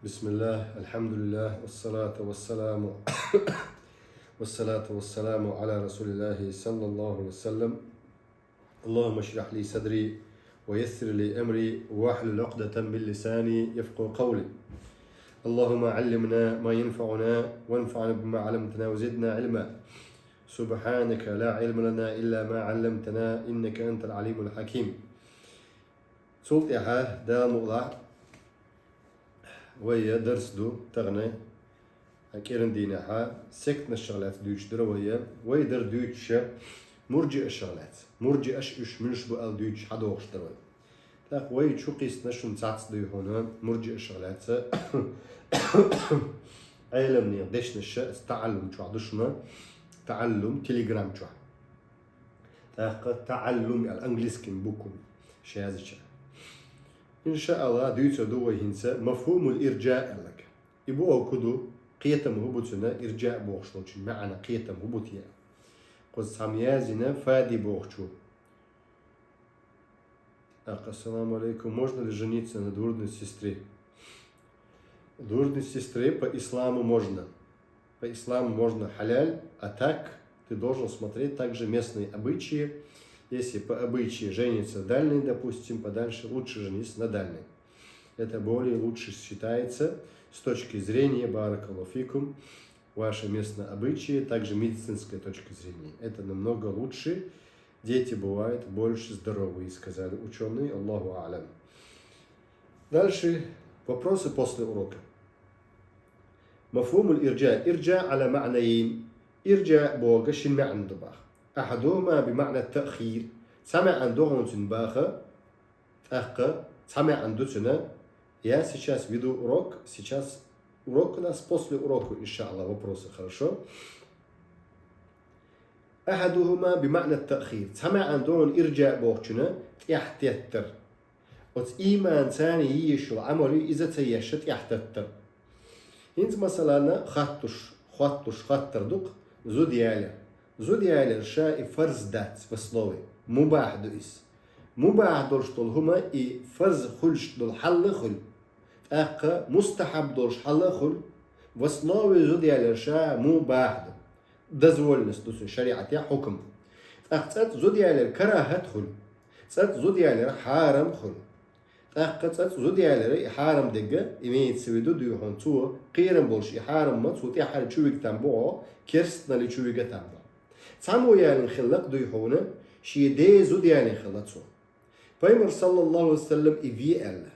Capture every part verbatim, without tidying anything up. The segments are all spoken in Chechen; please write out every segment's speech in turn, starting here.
بسم الله، الحمد لله، والصلاة والسلام والصلاة والسلام على رسول الله صلى الله عليه وسلم. اللهم اشرح لي صدري ويسر لي أمري واحلل عقدة من لساني يفقه قولي. اللهم علمنا ما ينفعنا وانفعنا بما علمتنا وزدنا علما. سبحانك لا علم لنا إلا ما علمتنا إنك أنت العليم الحكيم. Цул тӀехьа Дала мукъалахь вай дарс ду тахан, кӀиран дийнахьа сектанашах лаьцна дуьйцуш дара вай. Вай дар дуьйцуш мурджиашах лаьцна. Мурджиаш уьш муьлш бу аьлла дуьйцуш хьадохуш дара вай. ТӀаккха вай чу кхийсина шуна цхьацца дуй хьуна мурджиашах лаьцна. Ӏеламнехан дешнаш таӀаллум чохь ду шуна. ТаӀаллум Telegram чохь. ТӀаккха таӀаллум аьлла английскими буквами шаьзача. Иншааллах, дуьйцур ду вай хӀинца мафхумул ирджа аьлларг. И бохург хӀун ду, кхетам хӀун бу цуьнан, ирджа бохуш долчун маьӀна кхетам хӀун бу те? Кхуза цхьамма яздина Фади бохучо. Так, ассаламу алейкум. Можно ли жениться на двоюродной сестре? Двоюродной сестре по исламу можно. По исламу можно халяль, а так ты должен смотреть также местные обычаи. Если по обычаю женятся дальние, допустим, подальше, лучше жениться на дальней. Это более лучше считается с точки зрения, баракаллаху фикум, ваши местные обычаи, также медицинской точки зрения. Это намного лучше. Дети бывают больше здоровые, сказали ученые. Аллаху а'лам. Дальше вопросы после урока. Мафхумул ирджа. Ирджа аля ма'найин. Ирджа бохург шин маьӀна ду баха. Ахьадухума би ма'на таъхир. Цхьа маьӀна ду хьуна цуьнан баха, тӀаккха цхьа маьӀна ду цуьнан. Я сейчас веду урок, сейчас урок у нас, после урока, иншааллах, вопросы, хорошо? Ахьадухума би ма'на таъхир. Цхьа маьӀна ду хьуна ирджа бохучунна тӀаьхьатеттар. Оцу ийманца йийшула Ӏамал ю иза ца еш тӀаьхьатеттар. ХӀинца, масалана, хаттуш, хоттуш хаттар ду-кх, зуда ялар. Зуда ялар ша и фарз дац в основе. Мубахь ду иза. Мубахь долуш долу хӀума и фарз хуьлуш долу хьал а хуьлу. ТӀаккха мустахьаб долуш хьал а хуьлу. В основе зуда ялар ша мубахь ду. Дозволенность ду цуьнан шариӀатехь хьукам. ТӀаккха цӀа-цӀа зуда ялар карахӀат хуьлу. ЦӀа-цӀа зуда ялар хьарам хуьлу. ТӀаккха цӀа-цӀа зуда ялар и хьарам дерг, имеется в виду дуй хьуна цо, кхерам болуш и хьарам ма цо тӀаьххьара чу вига там бу хьо, керстаналли чу вига там бу. Цхьаммо ялийна хилла-кх дуй хьуна, шен ден зуда ялийна хилла цо. Пайхамар, саллаллаху алейхи ва саллям, и ве аьлла.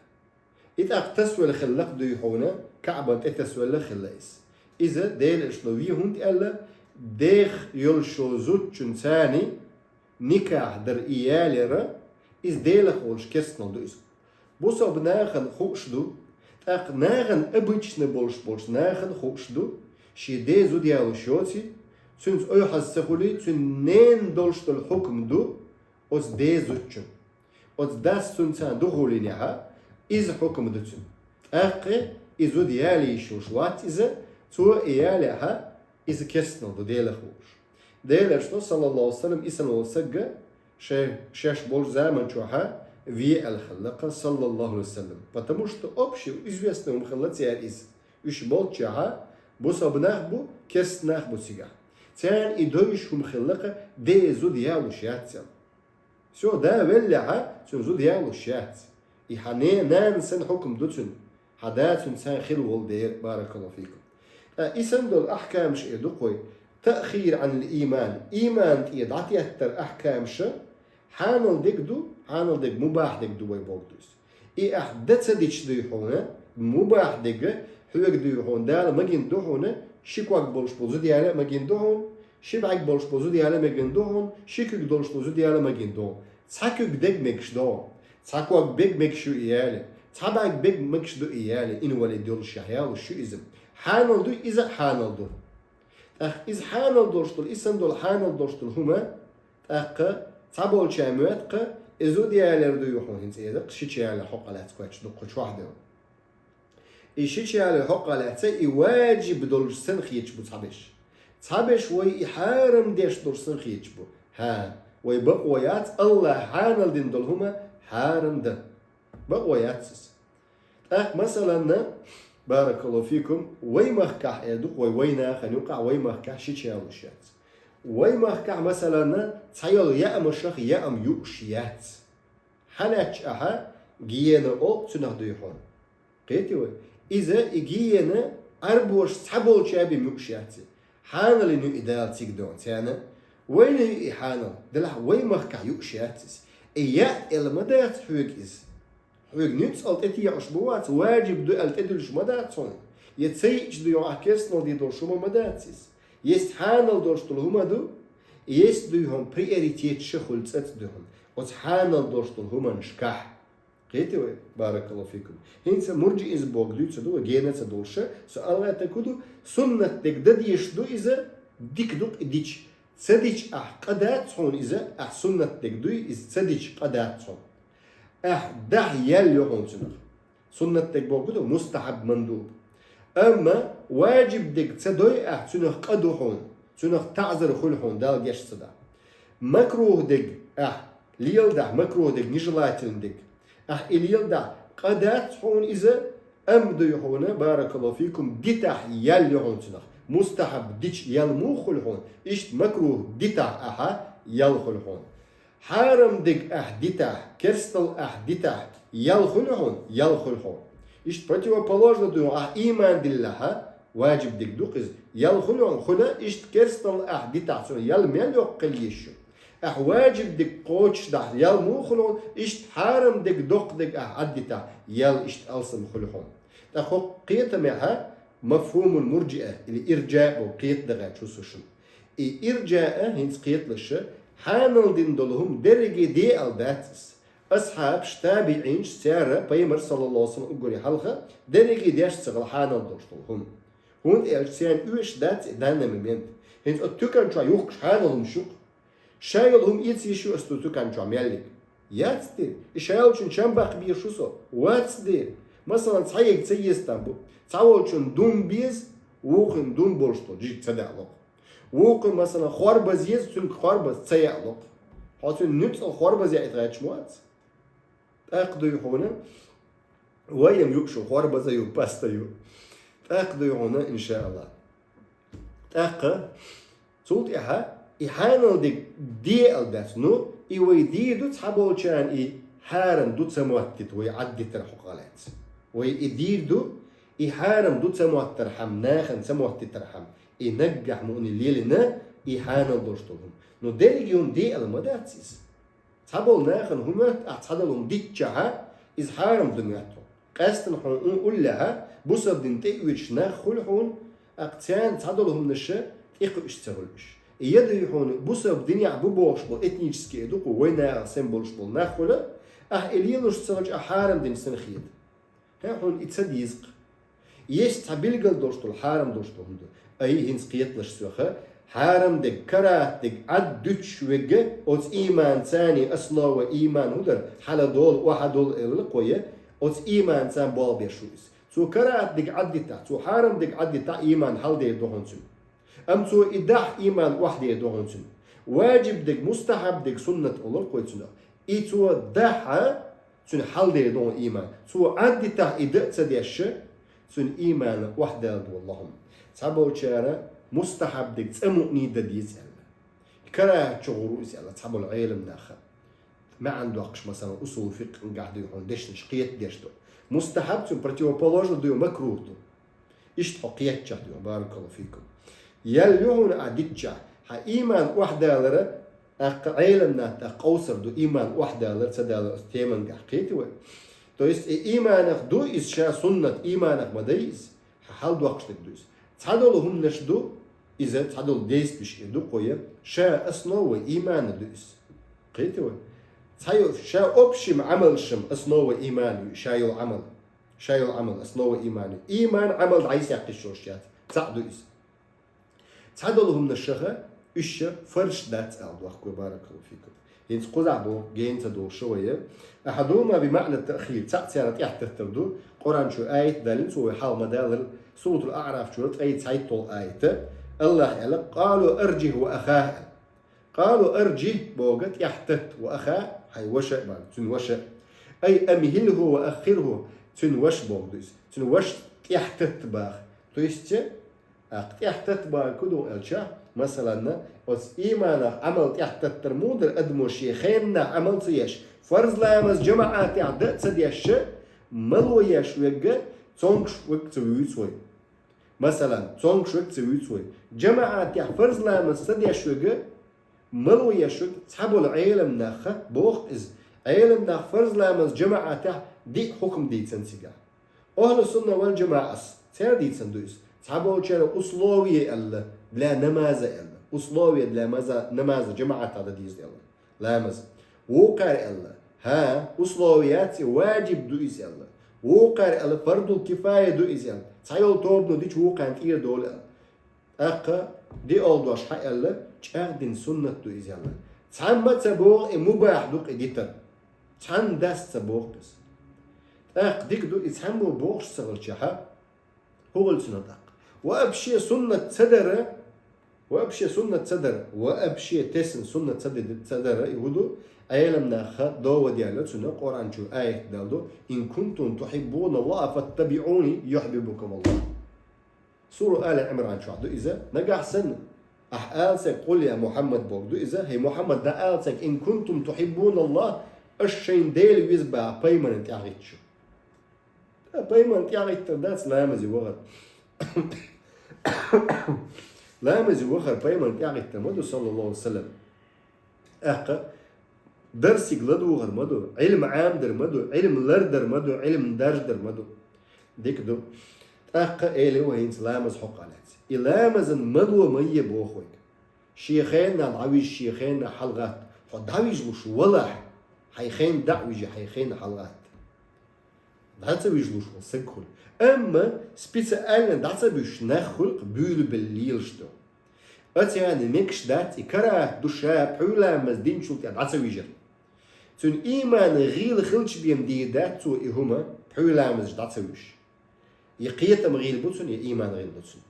И тӀаккха тасвелла хилла-кх дуй хьуна, КаӀбан тӀе тасвелла хилла иза. Иза Делан Элчано ве хӀунда аьлла, дех йолчу зудчунна царний никахь дар и ялар, иза Делах волуш керстанал ду иза. Бусалба нахана хууш ду, тӀаккха нахана обычно болуш болчу нахана хууш ду, шен ден зуда ялош йоций, цуьнца ойхьаз ца хуьлий, цуьнан ненан долуш долу хьукам ду оцу ден зудчун. Оцу дас цуьнца духулийнехьа, иза хьукам ду цуьнан. ТӀаккха и зуда яла йиш йолуш вац иза, цо и ялехьа, иза керстанал ду Делах волуш. Делан Элчано, саллаллаху алейхи ва саллям, и санна волу сагга шайн, шаьш болчу заман чохьа ве аьлла хилла-кх, саллаллаху алейхи ва саллям. Потому что общий известный хӀума хилла церан иза. Уьш болччехьа, бусалба нах бу, керста нах бу цигахь. Церан и доьйуш хӀума хилла-кх, ден зуда ялош яц церан. Всё, да веллехьа, цуьнан зуда ялош яц. И хьан не-, нана санна хьукам ду цуьнан. Хьан да цуьнца хилла волу дера, баракаллаху фикум. Ткъа и санна долу ахкамаш эр ду-кх вай, таъхир Ӏанил ийман, ийман тӀе дӀатеттар ахкамаш, хьанал дерг ду, хьанал дерг мубахь дерг ду вай бохург ду иза. И ахь дан ца дича дуй хьуна, мубахь дерг хьоьга дуй хьуна, Дала магийна ду хьуна, ши ког болуш болу зуда яла а магийна ду хьуна, ши бӀаьрг болуш болу зуда яла а магийна ду хьуна, ши куьг долуш болу зуда яла а магийна ду хьуна. Цхьа куьг дерг мегаш ду хьуна. Цхьа ког бег мегаш ю и яла. Цхьа бӀаьрг бег мегаш ду и яла, инвалид йолуш яхь ялош ю иза. Хьанал ду, иза а хьанал ду. ТӀаккха иза хьанал долуш долу, и санна долу хьанал долуш долу хӀума, тӀаккха цхьаболчара моьтту-кх, и зуда ялар дуй хьуна хӀинца эда-кх, шича ялар хьокъехь лаьцна коьртачу дуккха чохь девлла. И шича ялар хьокъехь лаьцна и важиб долуш санна хеташ бу цхьаберш. Цхьаберш вай и хьарам деш долуш санна хеташ бу. ХӀа, вай бакъо яц, Аллахь хьанал дина долу хӀума хьарам дан. Бакъо яц иза. ТӀаккха, масаланна, Баракаллаху фикум. Вай махкахь, э, дукха вай, вай нахана юкъахь, вай махкахь шича ялуш яц. Вай махкахь, масалан, цхьайолу яамашах яам юуш яц. Хьан яц ахьа, гиена олу цунах дуй хьуна. Кхетий вай? Иза и гиена Ӏарбоша цхьаболчаьрга юуш яц. Хьанал ю и Дала цига дохьу царна. Вайна ю и хьанал, делахь вай махкахь юуш яц иза. И яа аьлла ма дац хьоьга иза. Хьоьга нуьцкъала тӀетеӀуш ма вац, важиб ду аьлла тӀедуьллуш ма дац хьуна. Я ца йиъча дуй хьуна ахь керстанал дийр долуш хӀума ма дац иза. Есть хьанал долуш долу хӀума ду, есть дуй хьуна приоритеташ хуьлу цӀацӀа дуй хьуна оцу хьанал долуш долу хӀуманашкахь. Кхетий вай? Баракаллаху фикум. ХӀинца мурджиизм бохург дуьйцур ду вай, гена ца долуш, со аьлла гӀертарг хӀун ду, суннат дерг дан дезаш ду иза, дика ду-кх и дича. Ца дича ахь къа дац хьуна иза, ахь суннат дерг дуй, иза ца дича къа дац хьуна. Ахь дахь ял ю хьуна цунах. Суннат дерг бохург ду, мустахьаб, мандуб. Амма важиб дерг ца дой ахь, цунах къа ду хьуна, цунах таӀзар хуьлу хьуна, Далла гечдар ца дахь. Макрух дерг ахь леладахь, макрух дерг, нежелательный дерг. Ахь и леладахь, къа дац хьуна иза, амма дуй хьуна, баракаллаху фикум, дитахь ял ю хьуна цунах. Мустахьаб дича ял муха хуьлу хьуна, иштта макрух дитахь ахьа, ял хуьлу хьуна. Хьарам дерг ахь дитахь, керстанал ахь дитахь, ял хуьлу хьуна, ял хуьлу хьуна. Иштта противоположно дуй хьуна, ахь ийман диллахьа, важиб дерг ду-кх иза, ял хуьлу хьуна, хуьлу, иштта керстанал ахь дитахь, цунах ял мел йоккха хила еза шу. Ахь важиб дерг кхочушдахь, ял муха хуьлу хьуна, иштта хьарам дерг, доккха дерг ахь Ӏаддитахь, ял иштта алсам хуьлу хьуна. ТӀаккха хӀокху кхетамехьа мафхумул мурджиа или ирджаъ боху кхета дан гӀерташ ву со шуна. И ирджаъ хӀинца кхеталаш, хьанал дина долу хӀума дерриге де аьлла дац иза. Асхьабаш, табиӀинаш, цара пайхамар, саллаллаху алейхи ва саллям, уггаре хьалха дерриге деш ца хилла хьанал долуш долу хӀума. ХӀунда аьлча царна оьшуш дац и данный момент. ХӀинца оцу туькан чохь юхкуш хьанал хӀумнаш ю-кх. Ша йолу хӀума эца йиш ю аса цу туькан чохь меллиг? Яц те. И ша йолчун чам баккха безаш ву со? Вац те. Масалан, цхьа ерг ца еза там бу. Цхьаволчун дум беза, вукхун дум болуш долу жиг ца даьлла-кх. Вукхун, масалан, хорбаза еза, цуьнга хорбаза ца яьлла-кх. Хьо цуьнан нуьцкъала хорбаза яийта гӀерташ ма вац. ТӀаккха дуй хьуна, вай-м юуш ю, хорбаза ю, паста ю. ТӀаккха дуй хьуна, иншааллах. ТӀаккха цул тӀаьхьа и хьанал дерг де аьлла дац. Ну, и вай дийр ду цхьаболчарна, и хьарам ду ца моттийта вай Ӏаддитарх хьокъехь лаьцна. Вай и дийр ду, и хьарам ду ца моттархьама, нахана ца моттийтархьама, и наггахь мукъане лелийна, и хьанал долуш долу хӀума. Ну, дерриге хӀума де аьлла ма дац иза. Цхьаболу нахана хӀун моьтту, ахь цхьадолу хӀума дитчахьа, иза хьарам ду моьтту. Къаьстина хьуна хӀун уллехьа, бусалба дин тӀеоьцуш нах хуьлу хьуна, ахь царна цхьадолу хӀуманаш тӀекхуьуш ца хуьлу уьш. И я дуй хьуна, бусалба динехь бу бохуш болу этнический, дукха вай нахах сема болуш болу нах хуьлу, ахь и лелош ца хилча, ахь хьарам дина санна хета. ХӀе, хьуна и ца деза-кх. Есть цхьа билгал долуш долу, хьарам долуш долу хӀума ду. Ай, хӀинца кхеталаш соьха, хьарам дерг, карахӀат дерг Ӏад дуьтуш верг, оцу ийман царний основа, ийман хӀун дара, хьала долу, охьа долу элла кхо я, оцу ийман царна болх беш ву иза. Цо карахӀат дерг Ӏад дитахь, цо хьарам дерг Ӏад дитахь, ийман хьалдер ду хьуна цуьнан. Амма цо и дахь, ийман охьадер ду хьуна цуьнан. Важиб дерг, мустахьаб дерг, суннат олура-кх вай цунах. И цо дахь, цуьнан хьалдер ду хьуна ийман. Цо Ӏад дитахь, и дан а ца деш, цуьнан ийман охьадала ду хьуна. Цхьаболчара мустахьаб дерг цкъа мукъане дан деза аьлла. КарахӀат чу гӀур ву иза аьлла цхьаболу Ӏеламнаха. МаьӀна доккхуш, масалан, усул фикъхьехь дуй хьуна дешнаш кхетадеш ду. Мустахьаб цуьнан противоположно дуй, макрух ду. Иштта хьо кхетчахь дуй, баракаллаху фикум. Ял ю хьуна ахь дитчахь, хьан ийман охьадалара, тӀаккха Ӏеламнаха тӀаккха къовсар ду, ийман охьадалар, ца далар, оцу темангахь кхетий вай. То есть и ийманах ду иза ша суннат, ийманах ма дай иза, хьан хьал доккхуш дерг ду иза. Цхьадолу хӀуманаш ду, иза цхьадолу действующие ду кхо я, ша основа иймана ду иза. Кхетий вай? Цхьа йо-, ша общим Ӏамалшам основа иймана ю, ша йолу Ӏамал. Ша йолу Ӏамал основа иймана ю. Ийман Ӏамал дӀасаккха йиш йолуш яц. Цхьаъ ду иза. Цхьадолу хӀуманаш шаха, уьш ша фарзаш дац аьлла дохку, баракаллаху фикум. ХӀинца кхузахь боху, гена ца долуш вай. Ахьадума би маъна таъхир, цхьаъ царах тӀаьхьататтар ду, Къуръан чу аят далийна, цо вай хьалха ма-даллара, Суратул АърафӀ чуьра ткъе цхьайтталгӀа аят. АллахӀа аьлла: «Къалу арджихӀ ва ахахӀ», аьлла. «Къалу арджихӀ», боху, тӀаьхьататта, «ва ахахӀ», хьайн ваша а боху, цуьнан ваша а. «Ай амхӀилхӀу ва аххирхӀу», цуьнан ваша бохург ду иза. Цуьнан ваша тӀехьататта баха. То есть, а, тӀехьататта баха кхы ду аьлча, масалан, оцу ийманах Ӏамал тӀехьататтар муха дара адамо шен хеннахь Ӏамал ца еш, фарз ламаз жамаӀатехь дан а ца деш, мало еш верг, цомгуш верг ца вуьйцу вай. Масалан, цомгуш верг ца вуьйцу вай. ЖамаӀатехь фарз ламаз ца деш верг, мало еш верг, цхьаболу Ӏеламнаха боху иза. Ӏеламнах фарз ламаз жамаӀатехь диъ хьукам дийцина цигахь. Ахьлу сунна вал жамаӀас цара дийцина ду иза. Цхьаболчара условие аьлла, для намаза аьлла. Условие для маза-, намаза жамаӀатехь дан деза аьлла. Ламаз. Вукхара аьлла, хӀа, условие яц и, ваджиб ду иза аьлла. Вукхара аьлла, фардул кифая ду иза аьлла. Цхьайолу тобано дича вукхарна тӀера долу аьлла. ТӀаккха диъалла дош хьан аьлла, чӀагӀдина суннат ду иза аьлла. Цхьамма а ца боху и мубахь ду и дитар. Цхьанна дас ца боху иза. ТӀаккха дика ду и цхьаммо бохуш ца хилчахьа, хӀун хуьлу цунах тӀаккха? Вообще суннат ца дара, вообще суннат ца дара, вообще тесна суннат ца ди-, ца дара и хӀун ду? Ӏеламнаха довод яьлла цунна, Къуръан чу аят далла ду: «Ин кунтум тухьиббуна Аллаха фаттабиӀуни юхьбибкум Аллах». Сура Али Ӏимран чохь ду иза. Нагахь санна, ахь ала цаьрга: «Къул я Мухьаммад», боху ду иза. ХӀей Мухьаммад, дӀаала цаьрга: «Ин кунтум тухьиббуна Аллах», аша шайна Дела веза баха, пайхамарна тӀаьхьахӀиттича. Ткъа пайхамарна тӀаьхьахӀиттар дац ламазе вахар. Ламазе вахар пайхамарна тӀаьхьахӀиттар ма ду, саллаллаху алейхи ва саллям. ТӀаккха дарсиг ладугӀар ма ду, Ӏилма Ӏамадар ма ду, Ӏилма лардар ма ду, Ӏилма даржадар ма ду. Дика ду. ТӀаккха элира вай хӀинца ламаз хьокъехь лаьцна. И ламазан мало ма е боху вайга. Шен хенахь дӀавижа, шен хенахь хьалагӀатта. Хьо дӀавижалуш валахь, хьайн хенахь дӀа а вижа, хьайн хенахь хьалагӀатта. ДӀа ца вижалуш волу саг хуьлу. Амма специально дӀа ца буьсуш нах хуьлу-кх, буьйлабелла лелаш ду. Оцарна мегаш дац и, карахӀат ду ша пхьуьйламаз динчул тӀаьхьа дӀа ца вижар. Цуьнан ийман гӀийла хилча бен дийр дац цо и хӀума, пхьуьйламазаш дӀа ца вуьсуш. Я кхетам гӀийла бу цуьнан, я ийман гӀийла бу цуьнан.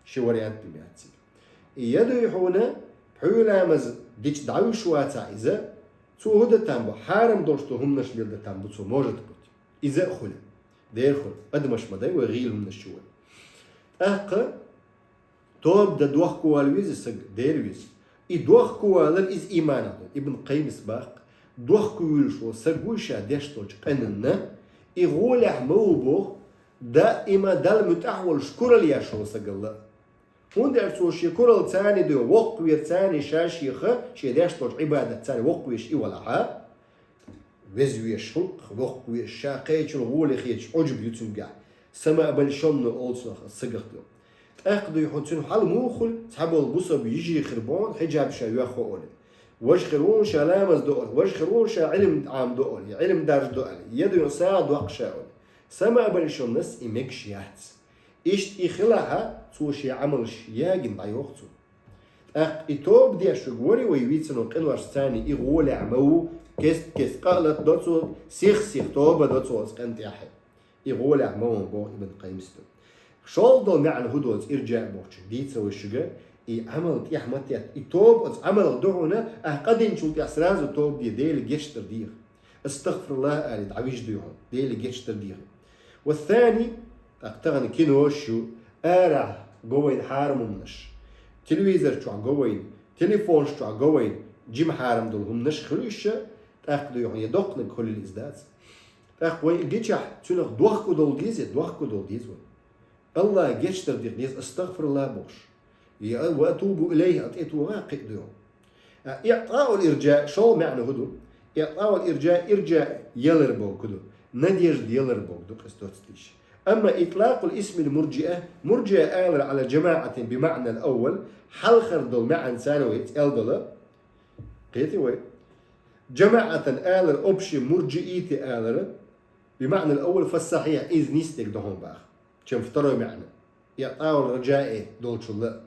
Ши вариант бен яц цига. И я дуй хьуна, пхьуьйламаз дича дӀавуьсуш вацахь иза, цо хӀун дан там бу, хьарам долуш долу хӀуманаш леладан там бу цо, может быть. Иза а хуьлу. Дера хуьлу. Адамаш ма дай вай гӀийла хӀуманаш чу вай. ТӀаккха тоба дан дохковала веза саг, дера веза. И дохковалар иза ийманах ду. Ибн Къаййима боху, дохковуьйлуш волу саг вуй ша деш долчу къинанна, и гӀолехь ма ву боху, даима Далла муьтӀахь волуш куралла еш волу сагалла. ХӀунда аьлча цо шен куралла царна дуьхьа, воккхавера царна, ша шеха, шен деш долчу Ӏибадат царна воккхавеш и валахьа, веза веш хуьлу-кх, воккхавеш, ша кхечул гӀоле хеташ, Ӏуьжуп ю цуьнгахь. Самаъ бал шонна олу цунах аса сагах ду. ТӀаккха дуй хьуна цуьнан хьал муха хуьлу, цхьаболу бусалба йижи хир бу хьуна, хьиджаб ша йоьхна олий. Важа хир ву хьуна ша ламаз до олий, важа хир ву хьуна ша Ӏилма Ӏамадо олий, Ӏилма даржадо олий, я дуй хьуна сагӀа доккху ша олий. Самаъ бал шоннас и мегаш яц. Иштта и хилахьа, цо шен Ӏамалш ягийна дӀайоху цо. ТӀаккха и тоба деш верг вари вай вийцина къиношца царна, и гӀолехь ма ву, кест-кест къа а латадо цо, сих-сих тоба до цо оцу къинна тӀехь. И гӀолехь ма ву боху Ибн Къаййима. ШолгӀа долу маьӀна хӀун ду оцу ирджаъ бохучун, дийца вай шуьга, и Ӏамал тӀехь ма тетта, и тоба оцу Ӏамалах ду хьуна, ахь къа динчул тӀехь сразу тоба де, Деле гечдар деха. Астагфируллах алий, дӀавижа дуй хьуна, Деле гечдар деха. Ва сани, тӀаккха тахана кинош ю, арахь го вайна хьарам хӀуманаш, телевизор чохь го вайна, телефонаш чохь го вайна, жима хьарам долу хӀуманаш хуьлу иша, тӀаккха дуй хьуна, я доккханиг хуьлийла иза дац. ТӀаккха вай и гичахь, цуьнах дохко долу деза, дохко долу деза вай. Аллахьа гечдар деха деза, астагфируллах бохуш. Я ва атубу илайхи а тӀетоха кхин а дуьхьал. А, иӀтаул ирджаъ, шолгӀа маьӀна хӀун ду? ИӀтаул ирджаъ, ирджаъ ялар боху ду. Надежда ялар боху ду, къаьсттина доццуш. Амма итлакъул исмил мурджиъа, мурджиъа алар Ӏала жамаъатин би маънал аввал, хьалхара долу маьӀна царна вай цӀел дала. Кхетий вай? Жамаъатан алар, общий мурджиити алар, би маънал аввал фассахьихь, иза нисдерг ду хьуна баха. Чем второй маьӀна. ИӀтаул раджаи долчул а,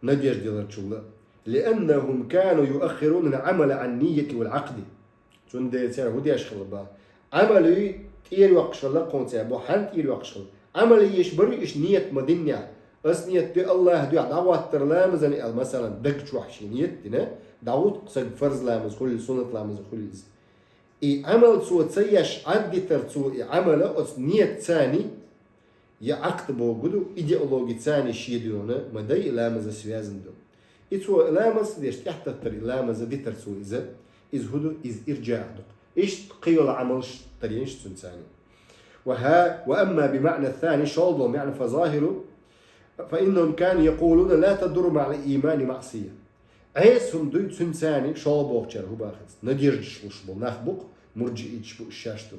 надежда яларчул а. Лианнахум кану юаххируна ал-Ӏамала Ӏан нийяти вал Ӏакъди. Цундела цара хӀун деш хилла баха? Ӏамал юй тӀера йоккхуш хилла кхунца бу, хьан тӀера йоккхуш хилла? Ӏамал еш барий уьш ният ма диннехь? Ас ният ду Аллахьа дуьхьа дӀахӀоттар ламазан аьлла, масалан, даг чохь шен ният дина, дӀахӀутту саг фарз ламаз хуьлийла, суннат ламаз хуьлийла иза. И Ӏамал цо ца еш, Ӏаддитар цо и Ӏамала оцу ният цани, я акъд богу ду, идеологи цани шедуна, ма дай и ламаза связан ду. И цо ламаз деш тӀехтаттар и ламаза дитар цо иза, из хӀу ду, из ирджаъ ду. Ишт кхийола Ӏамалш таренш цун цани. وها، وأما بمعنى الثاني، шолдо маӀна فظاهر، فإنهم كانوا يقولون لا تضر مع الإيمان معصية. Ӏеса хӀума дуй цун цани шолбохчар хӀу бахац. Надеждаш луш бу нах букъ, мурджиитш бу шаш ду.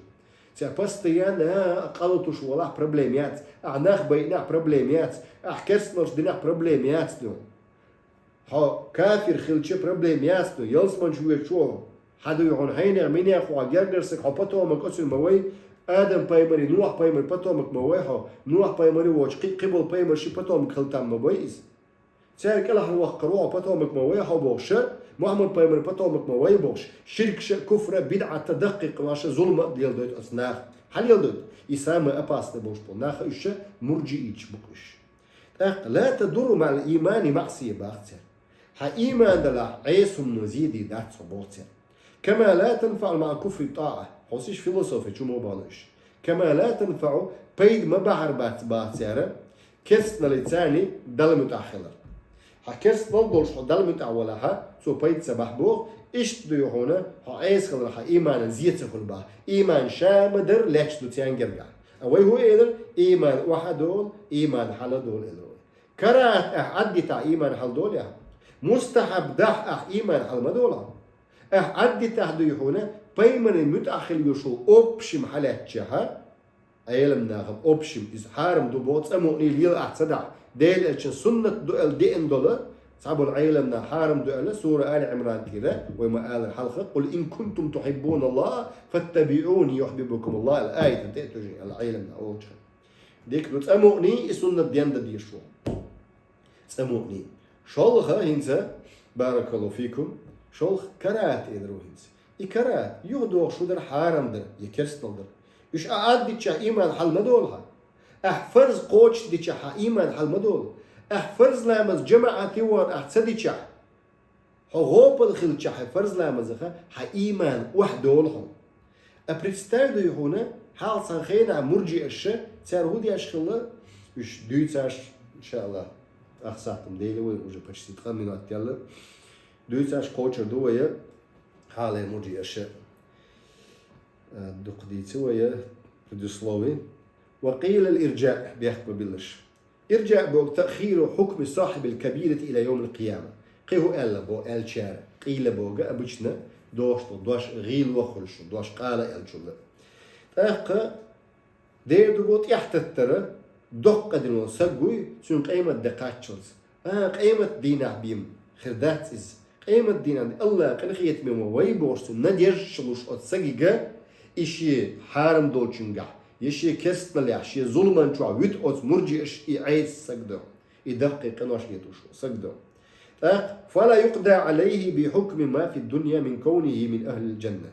Ця постоянно, а, къалатуш валахь проблем яц, а нах байнахь проблем яц, а керстнолш динахь проблем яц ду. Хьо кафир хилча проблем яц ду, ялсманчу вечо, хьадуй хьуна хьайнех минех хьо гергарсаг хьо потомак оцун ма вай, Адам паймари, Нух паймари потомак ма вай хьо, Нух паймари воч, кхи-, кхибол паймар ши потомак хилтам ма вай из. Цаьр кӀелахьа вахкар ву хьо потомак ма вай хьо бохуша, Мухьаммад паймари потомак ма вай бохуш, ширкша, куфра, бидӀата, даккхикъ ваша, зулма а леладойту оцу нах. Хьалеладойту, и самое опасное болуш бу. Наха уьш мурджиитш букъуш. ТӀаккха لا تضر مع الإيمان معصية бахцар. Хьан иман далахь Ӏеса хӀумано зеди дац хьо бохцар. كما لا تنفع مع الكفر طاعة. Хьосиш философи чу мо бахна уьш. كما لا تنفع пайда ма бахьар бац бахцара, керстнали цани Далла муьтӀахь хилар. Хьан керстнал долуш хьо Далла муьтӀахь валахьа, цо пайда ца бахь боху, иштта дуй хьуна, хьо Ӏеса хилар хьан иманан зе ца хуьлу бахь. Иман ша ма дар лаьтташ ду цаьнгергахь. А вай хӀу элар, иман охьа долу, иман хьала долу элар вай. Карахат ахь Ӏаддитахь иман хьала долу ахь? Мустахьаб дахь ахь иман хьала ма долу ахь? Ахь Ӏаддитахь дуй хьуна, паймаран муьтӀахь хила йолуш ву общим хьалаьттачехьа, Ӏелам нахам общим, иза хьарам ду боху цӀа мукъний лела ахь ца дахь, Дела элчан суннат ду аьлла деана долу, цхьаболу Ӏелам нах хьарам ду аьлла, сура Али Ӏимран тӀера, вай ма алара хьалха, قل إن كنتم تحبون الله فاتبعوني يحببكم الله аьлла, аятан тӀе а тужий аьлла Ӏелам нах олучу. Дика ду, цӀа мукъний и суннат денда дезаш ву. ЦӀа мукъний. ШолгӀа хӀинца, баракаллаху фикум, шолгӀа карахат элар ву хӀинца. И карахат, юхадогӀуш хӀу дара, хьарам дара, я керстал дара. Уьш ахь Ӏаддитчахь иман хьала ма долу хьан. Ахь фарз кхочушдичахь хьан иман хьала ма долу. Ахь фарз ламаз жамаӀате вахана ахь ца дичахь, хьо гӀопал хилчахь хьайн фарз ламазаха, хьан иман охьадолу хьуна. А представь дуй хьуна, хьалха цхьана хенахь мурджиаша, цара хӀу деш хилла, уьш дуьйцаш, иншааллах, ах сахьтам дели вай, уже почти ткъа минот яьлла. Дуьйцаш кхочур ду вай, хьале мурджиаша. Э, дукха дийци вай, предусловие. وقيل الإرجاء, бехк ма биллаш. Ирджаъ боху تأخير حكم صاحب الكبيرة إلى يوم القيامة. Кхин хӀу аьлла бо аьллачара, къийла бога обычно дош ду, дош гӀийла ваххуьлуш, дош къала аьллачунна. ТӀаккха дера ду бо тӀехтаттара, доккха дина саг вуй, цуьнан къемат де кхаччалц. А, къемат дийнахь бен хир дац иза. Къемат дийнахь Алла къинхетаме ма вай бохуш цу надеждаш луш оцу сагига, и шен хьарам долчуьнгахь, я шен керстаналехь, шен зуламан чохь вуьту оцу мурджиаш и Ӏеса саг ду, и даккхий къинош летуш саг ду. ТӀаккха, فلا يقضى عليه بحكم ما في الدنيا من كونه من أهل الجنة.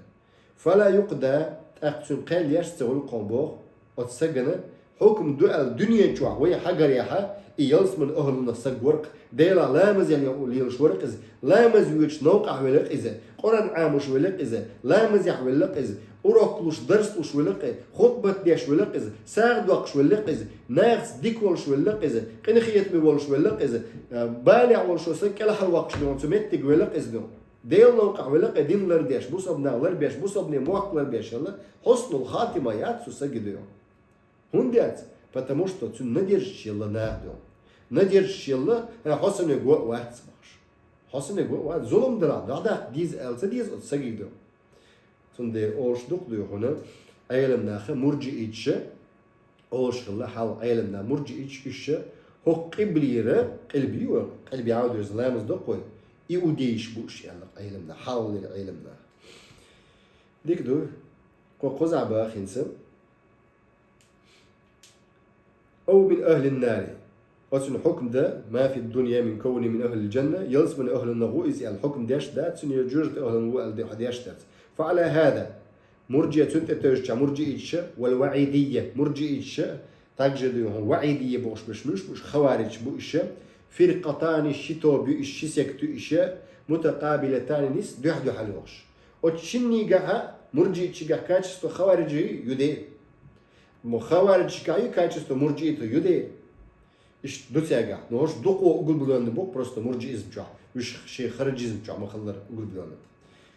فلا يقضى, тӀаккха цуьнан кхел еш ца хуьлу кхо боху, оцу сагана хьукм ду аьлла дуьне чохь вай хьагарехьа, и ялсман охӀлунах саг вара-кх, Делахь ламаз ян лелаш вара-кх иза, ламаз воьдуш новкъахь велла-кх иза, Къуръан Ӏамош велла-кх иза, ламазехь велла-кх иза, урок луш, дарс луш велла-кх иза, хутбат деш велла-кх иза, сагӀа доккхуш велла-кх иза, нахаца дика волуш велла-кх иза, къинхетаме волуш велла-кх иза, а, балехь волуш саг кӀелхьарвоккхуш ду, цу меттиг велла-кх иза ду. Делан новкъахь велла-кх и дин лардеш, бусалба нах ларбеш, бусалбане мохк ларбеш хилла, хьуснул хатима яц цу саги ду. ХӀунда яц? Потому что цуьнан надеждаш елла нах ду. Надеждаш елла, хьо санна го а вац бахаш. Хьо санна го а вац. Зулам дара, дӀадаккха деза аьлла ца деза оцу саги ду. Цундела олуш дукха дуй хьуна, Ӏелам наха мурджиитша, олуш хилла хьал Ӏелам наха мурджиитша, уьш ша хӀокху къиблера, къилби ю, къилби Ӏавдоьзна ламаз доккхой, иудейш бу уьш аьлла Ӏелам наха, хьаллера Ӏелам наха. Дика ду, кхо кхузахь баха хӀинца. أو من أهل النار. Оцун хьукм да, ما في الدنيا من كونه من أهل الجنة, ялсман ахӀлунах ву иза аьлла хьукм деш дац, цуьнан жоьжахати ахӀлун ву аьлла де-, деш дац. فعلى هذا, мурджиа цуьнан тӀе тевжича мурджиитша, والوعيدية, мурджиитша, также дуй хьуна, ваӀидия бохуш берш муьш бу уьш, хаваридж бу уьш, فرقتان, ши тоба ю уьш, ши сект ю уьш, متقابلتان, нис дуьхь-дуьхьал йохуш. Оцу шиннигахьа, мурджиитчигахь качество хавариджий ю де. Мо хавариджашкахь ю качество мурджиитов ю де. Иштта ду цаьргахь. Но хӀорш дукха углублённый бу просто мурджиизм чохь. Уьш шен харджизм чохь ма хиллара углублённый.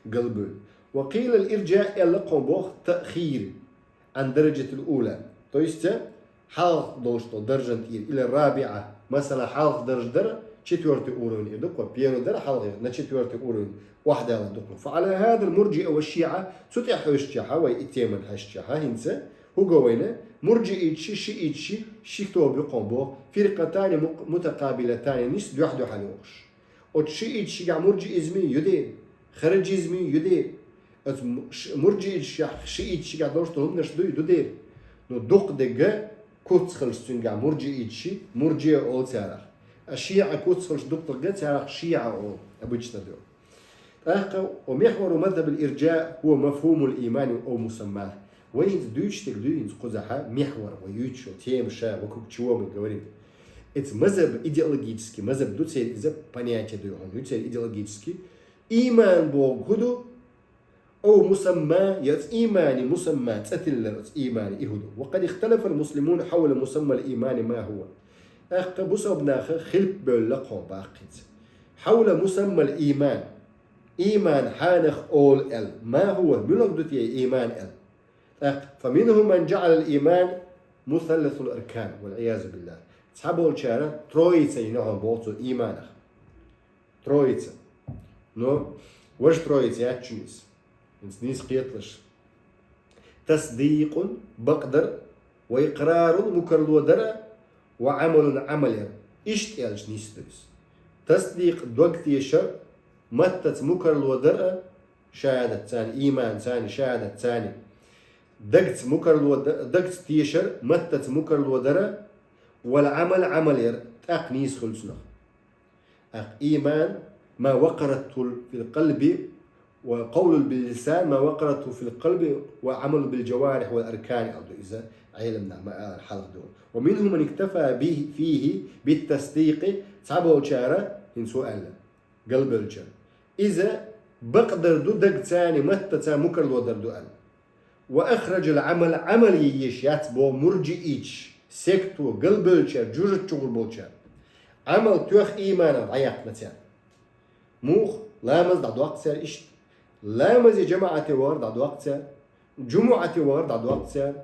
Галбевлла. Ва къийла ал-ирджаъ аьлла кхо боху таъхир. Ан дараджатил ула. То есть, хьалха долуш долу даржан тӀера. Или рабиъа. Масала, хьалха дарж дара, четвёртый уровень эр ду кхо. Первый дара хьалха, на четвёртый уровень. Охьадала дукха. Фа ала хадал мурджиа ва шиъа. Цу тӀехь хьоьшучехьа, вай и теман хьаьшчехьа, хӀинца. ХӀуго вайна, мурджиитчи, шиитчи, ши тоба ю кхо боху. Фиркъатани мук-, мутакъабилатани, нис дуьхь-дуьхьал йохуш. Оцу шиитчигахь мурджиизми ю де, харджизми ю де. Оцу му-, ш-, мурджиитчигахь, шиитчигахь долуш долу хӀуманаш дуй, ду де. Ну, дукха дегга куц хилча цуьнгахь мурджиитчи, мурджиа олу царах. А шиъа куц хилча дукха дегга царах шиъа олу, обычно ду. ТӀаккха, ва михьвару мазхабил ирджаъ хӀуа мафхумул иймани ав мусаммаху. Вай хӀинца дуьйцуш дерг дуй хӀинца кхузахьа михьвар, вай юьйцуш йолу тема ша, вокруг чего мы говорим. Эца мазхаб идеологический, мазхаб ду церан иза понятие дуй хьуна, ю церан идеологический. Ийман боху хӀу ду, ав мусамма, я оцу иймани мусамма, цӀа тиллар оцу иймани и хӀу ду. Ва къад ихталафал муслимуна хьавла мусаммал иймани ма хӀуа. ТӀаккха бусалба наха хилп бевлла кхо баккхинца. Хьавла мусаммал ийман. Ийман хьанах олу аьлла. Ма хӀуа, муьлха ду те ийман аьлла. ТӀаккха, фа минхум ман джаъалал ийман мусалласул аркан, вал иязу биллах. Цхьаболчара троица йина хьуна боху цу ийманах. Троица. Но, важа троица яц чуьнца. ХӀинца нийса кхеталаш. Тасдикъун, бакъдар, ва икърарун, мукарло дара, ва Ӏамалун, Ӏамал яр. Иштта аьлча нийса ду иза. Тасдикъ дог тешар, маттаца мукарло дара, шахӀадат царна, ийман царна, шахӀадат царна. Дагца мукарло д-, дагца тешар, маттаца мукарло дара, вал Ӏамал, Ӏамал яр, тӀаккха нийса хуьлу цунах. ТӀаккха ийман, ма вакъарату фил къалби, ва къавлу бил лисан, ма вакъарату фил къалби, ва Ӏамалу бил джаварихь вал аркани аьлла ду иза, Ӏеламнаха ма аллара хьалха ду. Ва минхум ман иктафа бихи, фихи бит тасдикъи, цхьаболчара, хӀинца хӀу аьлла, галбевллачара. Иза бакъдар ду дагца, маттаца мукарло дар ду аьлла. Ва ахраджал Ӏамал, Ӏамал еш яц боху мурджиитча, секто, галбевллачара, жужа чугӀур болчара. Ӏамал тоьхна ийманах дӀаяьккхина цара. Муха? Ламаз дӀадоккху цара иштта. Ламазе жамаӀате вахар дӀадоккху цара. ЖумуӀате вахар дӀадоккху цара.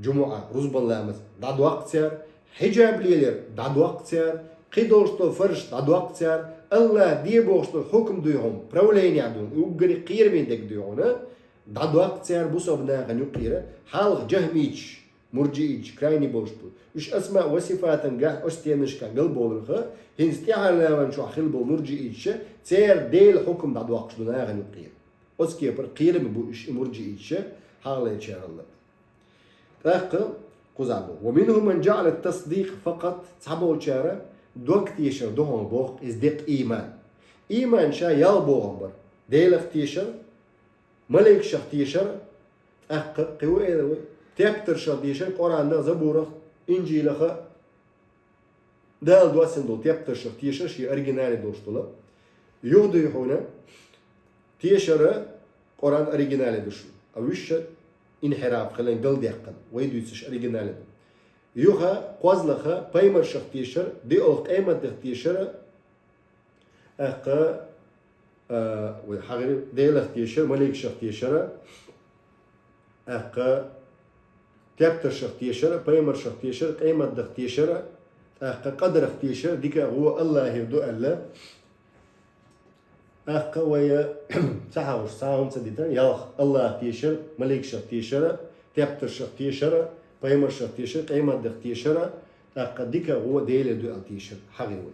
ЖумуӀа, рузбан ламаз, дӀадоккху цара. Хьиджаб лелар дӀадоккху цара. Кхин долуш долу фарзаш дӀадоккху цара. АллахӀа де бохуш долу хьукам дуй хьуна, правление дуй хьуна, уггаре кхераме дерг дуй хьуна, дӀадоккху цара бусалба нахана юккъера, хьалха джахмийча, мурджиитча, крайний болуш бу. Уьш асмаъ ва сифатан гахь оцу стенашкахь галбовларха, хӀинца тӀаьхьарчу заманчохь хилла болу мурджиитча, церан Делан хьукам дӀадоккхуш ду нахана юккъера. Оцу кепара кхераме бу уьш и мурджиитча, хьалхалерчарал а. ТӀаккха кхузахь бу. Ва минхум ман джаъала тасдикъ факъат, цхьаболчара дог тешар ду хьуна боху иза декъа ийман. Ийман ша ялх бохам бара. Делах тешар, маликашах тешар, тӀаккха кхин ву эла вай, тептаршах тешар, Къуръанах, Забурах, Инжилах, Дала доссийна долу тептаршах тешар, шен оригинале долуш долу. Юха дуй хьуна, тешара Къуръан оригинале ду шуна. А вуьшша инхьираф хилла, галдаьккхина, вай дуьйцуш оригинале ду. Юха кхозлагӀа пайхамаршах тешар, диъолгӀа къематдех тешара, тӀаккха, а, вай хьагӀир Делах тешар, маликашах тешара, тӀаккха тептаршах тешара, пайхамаршах тешара, къематдех тешара, тӀаккха къадарах тешара, дика а, вон а АллахӀера ду аьлла. ТӀаккха вай ца хьахьуш, цхьа хӀума ца дитар, ялх: АллахӀах тешар, маликашах тешара, тептаршах тешара, пайхамаршах тешара, къематдех тешара, тӀаккха дика а, вон а Делера ду аьлла тешар хьагӀир вай.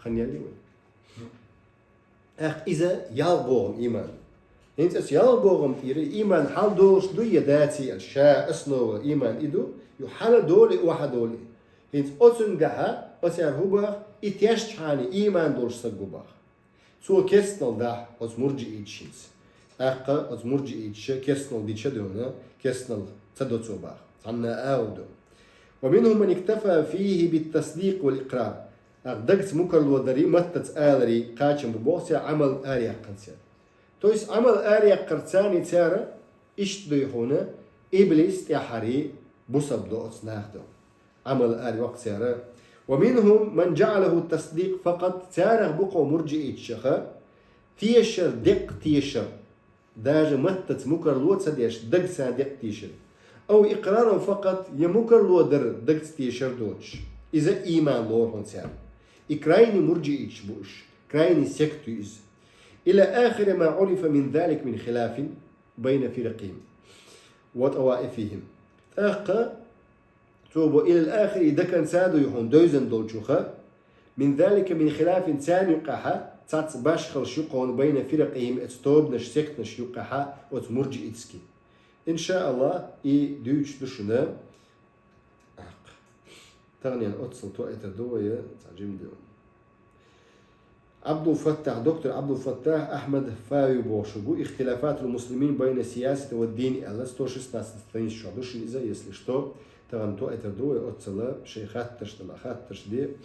Хан ялли вай? ТӀаккха иза ялх бохам ийман. ХӀинца аса ялх бохам тӀера ийман хьал долуш дуй я даций аьлла, ша основа ийман и ду, ю хьала долий, охьа долий. ХӀинца оцунгахьа, оцара хӀу баха, и тешчхьана ийман долуш саг ву баха. Цо керстанал дахь оцу мурджиитча хӀинца. ТӀаккха оцу мурджиитча керстанал дича дуьйна, керстанал ца до цо баха. Цхьанна а агӀу ду. Ва минхум ман иктафа фийхи бит тасдикъ вал икърар. ТӀаккха дагца мукарло дарий, маттаца аларий кхачам бу боху церан Ӏамал араяккхарца. То есть Ӏамал араяккхарца царна иштта дуй хьуна, иблис тӀаьхьарий, бусалба до оцу нах до. Ӏамал ара йоккху цара. ومنهم من جعله التصديق فقط, царах бу-кх мурджиитчаха, тешар, деккъа тешар. Даже маттаца мукарло ца деш, дагца деккъа тешар. أو إقرارا فقط, я мукарло дар дагца тешар доцуш. Иза ийман лору хьуна царна. И крайний мурджиитча бу уьш, крайний сект ю иза. إلى آخر ما عرف من ذلك من خلاف بين فرقهم وطوائفهم. ТӀаккха цо бо إلى آخر, и даканца ду ю хьуна девзина долчуха, من ذلك من خلاف, царна юкъахьа цхьацца башхалш ю кхуна بين فرقهم, эцу тобанаш, сектанаш юкъахьа оцу мурджиитский. Ин ша Аллах, и дуьйцуш ду шуна. Таханен оццул тоуьйтур ду вай, цхьа жима ду. Абдул-Фаттах, доктор Абдул-Фаттах Ахмад Фави бохуш бу, «Ихтилафатул муслимин байна сиясати ва дин» аьлла, сто шестнадцать страница чохь ду шуна иза, если что, тахана тоуьйтур ду вай оццул шайн хаттарш дала, хаттарш де.